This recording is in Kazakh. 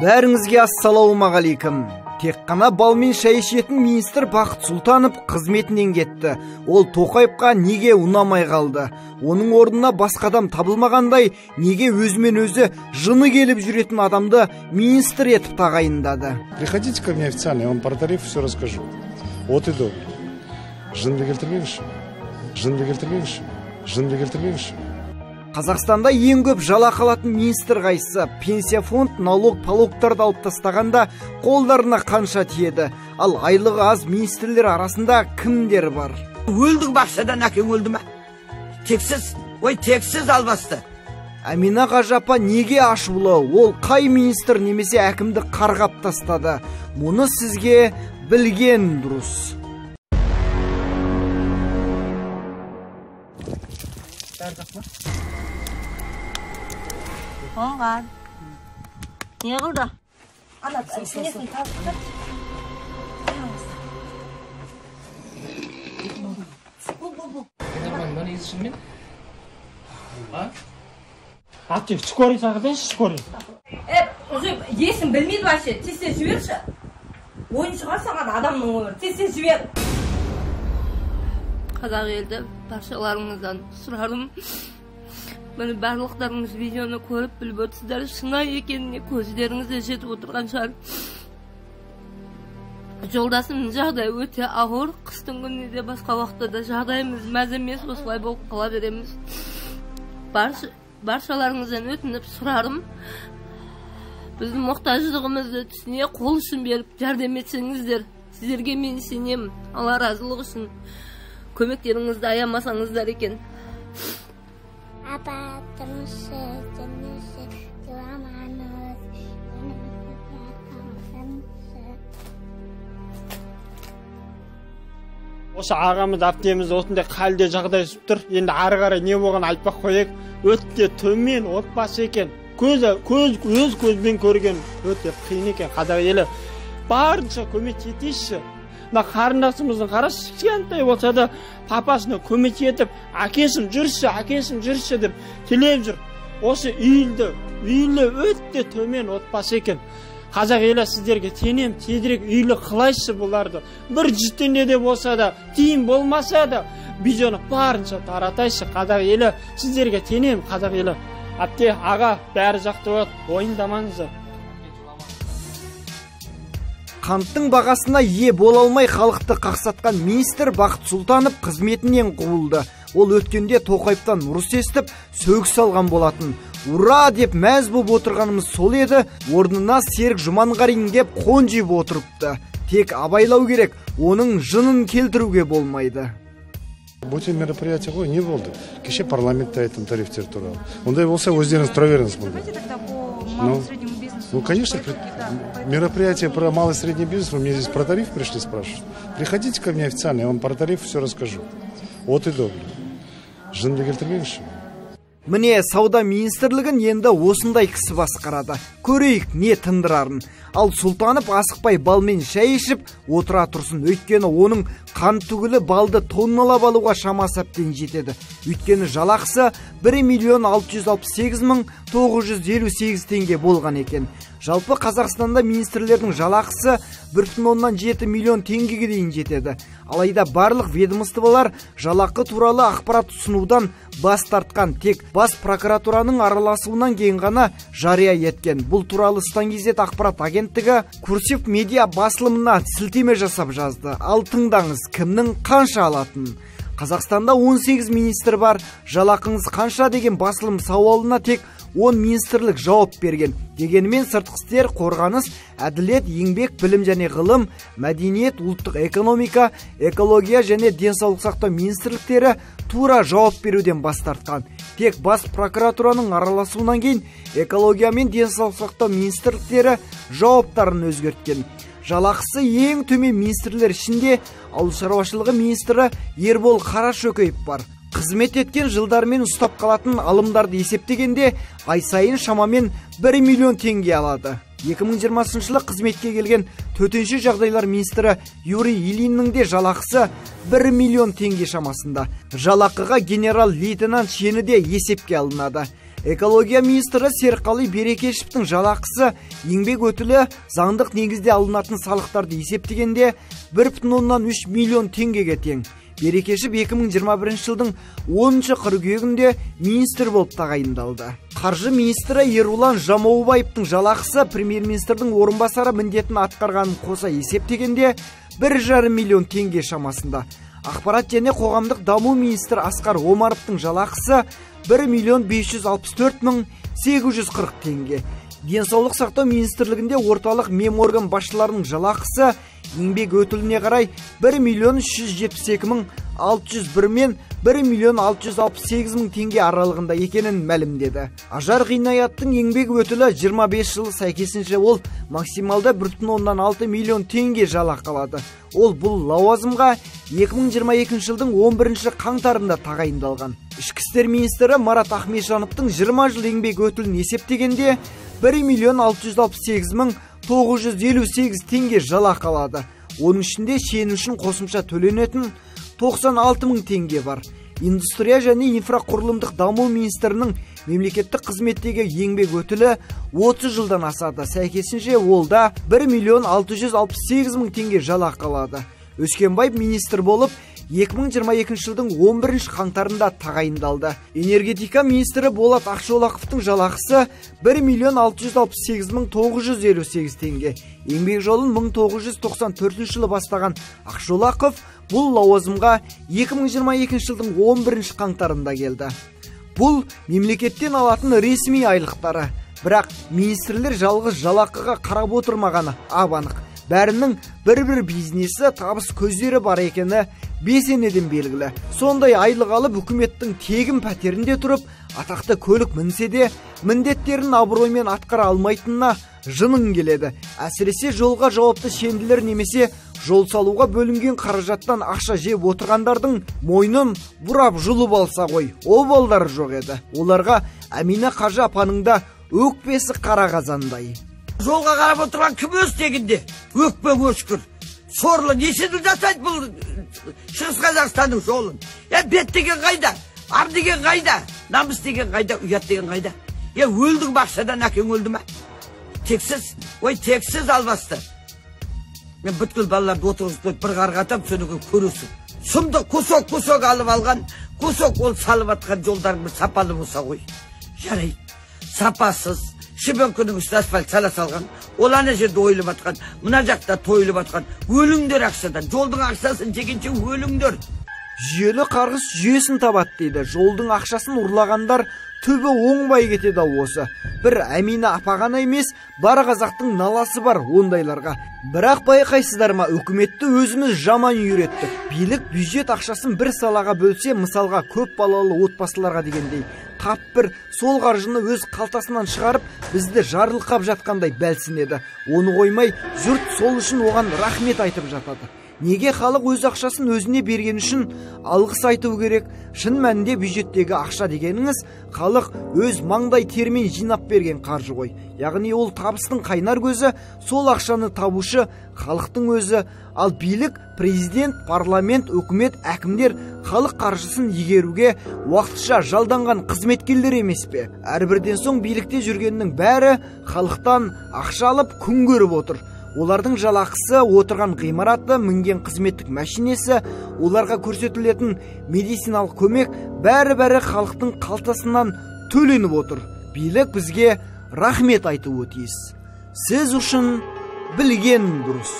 Бәріңізге ассалаумағалейкум. Тек қана балмен шай ішетін министр Бақыт Сұлтанов қызметінен кетті. Ол Тоқаевқа неге ұнамай қалды? Оның орнына басқа адам табылмағандай, неге өзімен өзі жыны келіп жүретін адамды министр етіп тағайындады? Приходите ко мне официально, я вам про тариф все расскажу. От и до. Жынды келтірмеңізші. Жынды келтірмеңізші. Жынды келтірмеңізші. Қазақстанда ең көп жалақы алатын министр қайсысы? Пенсия фонд, налог, палогтарды алып тастағанда қолдарына қанша тиеді? Ал айлығы аз министрлер арасында кімдер бар? Өлдің бақшадан, әкең өлді ме? Тексіз, ой, тексіз албасты. Әмина Қажапа неге ашулы? Ол қай министр немесе әкімді қарғап тастады? Мұны сізге білген дұрыс. Оңған. Не қылды? Ана, несін тартып? Бұл. Нормально, негізі шынымен? А? Аты, скорый шақыртайыншы, скорый. Уже есін білмейді вообще. Тез-тез жіберші. Ойыншыға саған адамның өмірі. Тез-тез жібер. Қазақ елді баршаларыңыздан сұрарым. Міне барлықтарыңыз видеоны көріп біліп отырсыздар, шынайы екеніне көздеріңіз де жетіп отырған шығар. Жолдасымның жағдайы өте ауыр, қыстың күнінде де басқа уақытта да жағдайымыз мәз емес, осылай болып қала береміз. Баршаларыңыздан өтініп сұрарым, біздің мұқтаждығымызды түсіне қол ұшын беріп жәрдем етсеңіздер, сіздерге мен сенемін, Алла разылығы үшін көмектеріңізді аямасаңыздар екен. Апа, тұрыңызшы, жүріңізші, жыламаңыз, Осы ағамыз, әпкеміз осындай халде жағдай түсіп тұр. Енді ары қарай не болғанын айтпақ қояйық. Өте төмен отбасы екен. Өз көзбен көрген өте қиын екен. Қазақ елі барынша көмек етейікші. Мына қарындасымыздың қарашы, кішкентай болса да папасына көмек етіп, әкесім жүрші, әкесім жүрші деп тілеп жүр. Осы үйлі өте төмен отбасы екен. Қазақ елі, сіздерге сенем, тезірек үйлі қылайшы бұларды. 100 теңге де болса да, тиын болмаса да, видеоны барынша таратайшы. Қазақ елі, сіздерге сенем, қазақ елі. Әпке, аға, бәрі жақты болады, уайымдамаңыздар. Қанттың бағасына ие бола алмай халықты қақсатқан министр Бақыт Сұлтанов қызметінен қуылды. Ол өткенде Тоқаевтан ұрыс естіп, сөгіс алған болатын. Ура деп мәз боп отырғанымыз сол еді, орнына Серік Жұманғарин деп қонжиып отырыпты. Тек абайлау керек, оның жынын келтіруге болмайды. Бөтен мероприятие ғой, не болды? Кеше парламентте айттым тарифтер туралы. Ондай болса өздеріңіз тұра беріңіз бұнда. Ну, конечно, мероприятие про малый и средний бизнес, вы мне здесь про тариф пришли спрашивать. Приходите ко мне официально, я вам про тариф все расскажу. От и до. Жынды келтірмеңізші. Міне, сауда министрлігін енді осындай кісі басқарады. Көрейік, не тындырарын. Ал Сұлтанов асықпай балмен шай ішіп отыра тұрсын. Өйткені оның қан түгілі балды тонналап алуға шамасы әбден жетеді. Өйткені жалақысы 1 668 958 теңге болған екен. Жалпы Қазақстанда министрлердің жалақысы 1,7 миллион теңгеге дейін жетеді. Алайда барлық ведомстволар жалақы туралы ақпарат ұсынудан бас тартқан. Тек бас прокуратураның араласуынан кейін ғана жария еткен. Бұл туралы Стангизет ақпарат агенттігі Курсив медиа басылымына сілтеме жасап жазды. Ал тыңдаңыз, кімнің қанша алатынын. Қазақстанда 18 министр бар. Жалақыңыз қанша деген басылым сауалына тек 10 министрлік жауап берген. Дегенімен сыртқы істер, қорғаныс, әділет, еңбек, білім және ғылым, мәдениет, ұлттық экономика, экология және денсаулық сақтау министрліктері тура жауап беруден бас тартқан. Тек бас прокуратураның араласуынан кейін экология мен денсаулық сақтау министрліктері жауаптарын өзгерткен. Жалақысы ең төмен министрлер ішінде ауыл шаруашылығы министрі Ербол Қарашөкеев бар. Қызмет еткен жылдармен ұстап қалатын алымдарды есептегенде ай сайын шамамен 1 миллион теңге алады. 2020 жылы қызметке келген төтенше жағдайлар министрі Юрий Ильиннің де жалақысы 1 миллион теңге шамасында. Жалақыға генерал-лейтенант шені де есепке алынады. Экология министрі Серікқали Берекешевтің жалақысы еңбек өтілі заңдық негізде алынатын салықтарды есептегенде 1,3 миллион теңгеге тең. Берекешев 2021 жылдың 10 қыркүйегінде министр болып тағайындалды. Қаржы министрі Ерұлан Жамаубаевтың жалақысы премьер-министрдің орынбасары міндетін атқарғанын қоса есептегенде 1,5 миллион теңге шамасында. Ақпарат және қоғамдық даму министрі Асқар Омаровтың жалақысы 1 564 840 теңге. Денсаулық сақтау министрлігінде орталық меморган басшыларының жалақысы еңбек өтіліне қарай 1 372 601 мен 1 668 000 теңге аралығында екенін мәлімдеді. Ажар Ғинаяттың еңбек өтілі 25 жыл, сәйкесінше ол максималда 1,6 миллион теңге жалақы алады. Ол бұл лауазымға 2022 жылдың 11 қаңтарында тағайындалған. Ішкі істер министрі Марат Ахметжановтың 20 жыл еңбек өтілін есептегенде 1 668 958 теңге жалақы алады. Оның ішінде шен үшін қосымша төленетін 96 мың теңге бар. Индустрия және инфрақұрылымдық даму министрінің мемлекеттік қызметтегі еңбек өтілі 30 жылдан асады. Сәйкесінше ол да 1 668 000 теңге жалақы алады. Өскенбаев министр болып 2022 жылдың 11 қаңтарында тағайындалды. Энергетика министрі Болат Ақшолақовтың жалақысы 1 668 958 теңге. Еңбек жолын 1994 жылы бастаған Ақшолақов бұл лауазымға 2022 жылдың 11 қаңтарында келді. Бұл мемлекеттен алатын ресми айлықтары. Бірақ министрлер жалғыз жалақыға қарап отырмағаны ап-анық. Бәрінің бір-бір бизнесі, табыс көздері бар екені бесенеден белгілі. Сондай айлық алып үкіметтің тегін пәтерінде тұрып, атақты көлік мінсе де, міндеттерін абыроймен атқара алмайтынына жының келеді. Әсіресе жолға жауапты шенділер немесе жол салуға бөлінген қаражаттан ақша жеп отырғандардың мойнын бұрап жұлып алса ғой, обалдары жоқ еді. Оларға Әмина қажы апаның да өкпесі қара қазандай. Жолға қарап отырған кім өз тегінде? Өкпе өшкір. Сорлы неше жыл жасайды бұл Шығыс Қазақстанның жолын? Бет деген қайда? Ар деген қайда? Намыс деген қайда? Ұят деген қайда? Өлдің бақшадан әкең өлді ме? Тексіз, ой тексіз албасты. Мен бүткіл балаларды отырғызып қойып бір қарғатам, соны көресің. Сұмдық кусок-кусок алып алған, кусок ол салып атқан жолдарың бір сапалы болса ғой. Жарайды, сапасыз. Шыбын үстіне асфальт сала салған, ол ана жерде ойылып атқан, мына жақта тойылып атқан. Өліңдер ақшадан, жолдың ақшасын жегенше өліңдер. Жүйелі қарғыс жүйесін табады дейді. Жолдың ақшасын ұрлағандар түбі оңбай кетеді осы. Бір Әмина апа ғана емес, бар қазақтың наласы бар ондайларға. Бірақ байқайсыздар ма, үкіметті өзіміз жаман үйреттік. Билік бюджет ақшасын бір салаға бөлсе, мысалға көп балалы отбасыларға дегендей, тап бір сол қаржыны өз қалтасынан шығарып, бізді жарылқап жатқандай бәлсінеді. Оны қоймай, жұрт сол үшін оған рахмет айтып жатады. Неге халық өз ақшасын өзіне берген үшін алғыс айту керек? Шын мәнінде бюджеттегі ақша дегеніңіз халық өз маңдай терімен жинап берген қаржы ғой. Яғни ол табыстың қайнар көзі, сол ақшаны табушы халықтың өзі. Ал билік, президент, парламент, үкімет, әкімдер халық қаржысын игеруге уақытша жалданған қызметкерлер емес пе? Әрбірден соң билікте жүргеннің бәрі халықтан ақша алып күн көріп отыр. Олардың жалақысы, отырған ғимараты, мінген қызметтік мәшинесі, оларға көрсетілетін медициналық көмек бәрі-бәрі халықтың қалтасынан төленіп отыр. Билік бізге рахмет айтуы тиіс. Сіз үшін білген дұрыс.